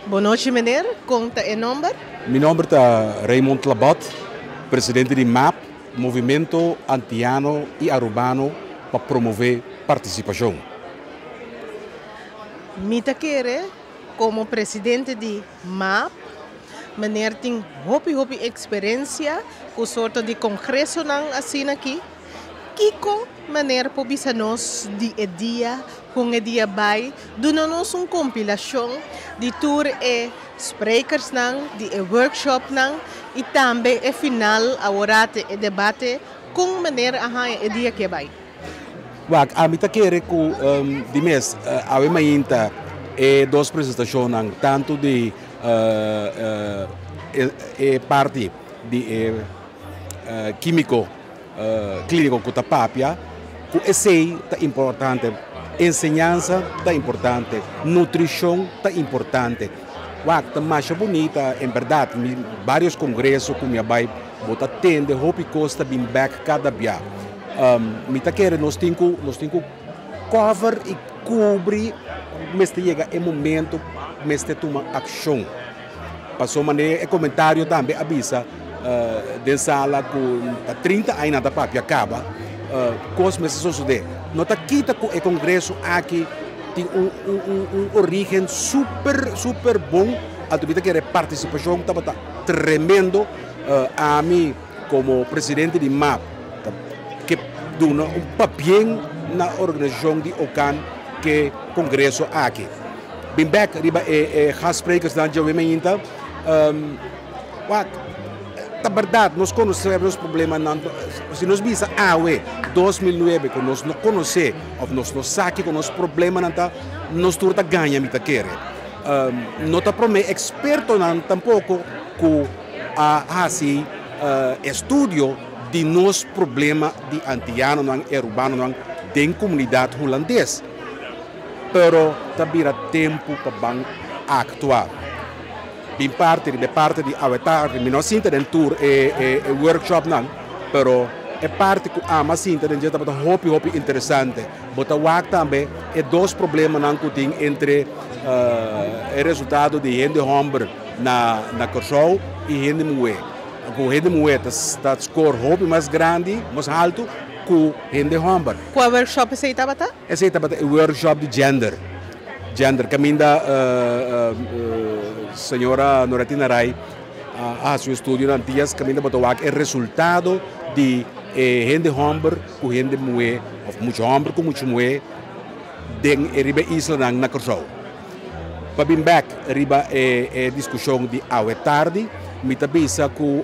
Bon nochi meneer, con ta e nomber? Mi nomber ta Raymond Labot, presidente di MAP, Movimento Antiano y Arubano pa Promove Participacion. Mi ta kere como presidente di MAP, meneer tin hopi hopi experencia cu sorto di congresonan asina aki. Kico meneer por bisa nos di e dia, con e dia bay? Duna nos un compilacion di tur e sprekersnan, di e workshopnan y tambe e final aworate e debate, con meneer a haya e dia ke bay? Wak, ami ta kere ku di mes awe mainta e dos presentashonnan, tantu di e parti di e kímiko klíniko ku ta papia, ku esei ta importante, enseñansa ta importante, nutrishon ta importante. Wak, ta masha bunita en bèrdat, mi vários kongreso ku mi a bai bo ta tende hopi kos ta bin bèk kada bia. Mi ta kere nos tin ku nos tin ku cover i kubri mester yega e momento mester tuma akshon. Pasobra manera e komentario tambe a bisa den sala ku ta 30 aña nan ta papia kaba kos mester sosode. No ta kita ku e kongreso aki tin un un origen super super bon anto mi ta kere partisipashon tabata tremendo. Ami komo presidente di MAP ta ke duna un pabien na organisashon di OCAN ke kongreso aki. Bin bek riba e gastsprekersnan djawe mainta, wak, ta bèrdat nos konosé nos problemanan, si nos bisa awe 2009 ku nos no konosé òf nos no sa kiko nos problemanan ta, nos tur ta gaña mi ta kere. No ta promé ekspertonan tampoko ku a hasi estudio di nos problema di antianonan i arubanonan den komunidat hulandes. Pero ta bira tempu pa ban aktua. Bin parti riba e parti di awe tardi, mi no a sinta den tur e workshopnan, pero e parti ku ami a sinta den dje tabata hopi hopi interesante. Bo ta wak tambe e dos problemanan ku tin entre e resultado di hende hòmber na Kòrsou i hende muhé. Ku hende muhé ta skor hopi mas grandi, mas haltu ku hende hòmber. Kua workshop esei tabata? Esei tabata e workshop di gender. Gender kaminda señora Noratina Rai a hasi un estudio na Antias kaminda bo ta wak e resultado di e hende hòmber ku hende muhé òf mucha hòmber ku mucha muhé den e riba e islanan na Kòrsou. Pa bin bèk riba e diskushon di awe tardi, mi ta bisa ku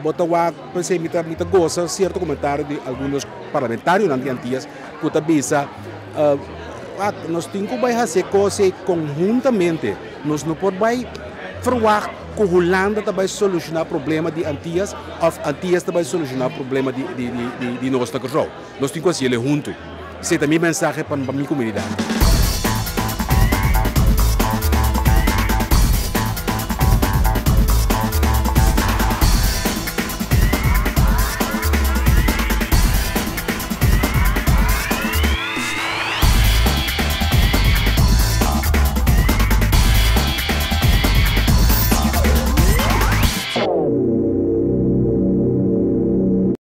bo ta wak, p'esei mi ta mi ta gosa sierto komentario di algunos parlamentarionan di Antias ku ta bisa wak nos tin ku bai hasi e kos ei konhuntamente, nos no por bai ferwagt ku Hulanda ta bai solushoná problema di Antias òf Antias ta bai solushoná problema di nos na Kòrsou. Nos tin ku hasi el huntu. Esei ta mi mensahe pa mi komunidat.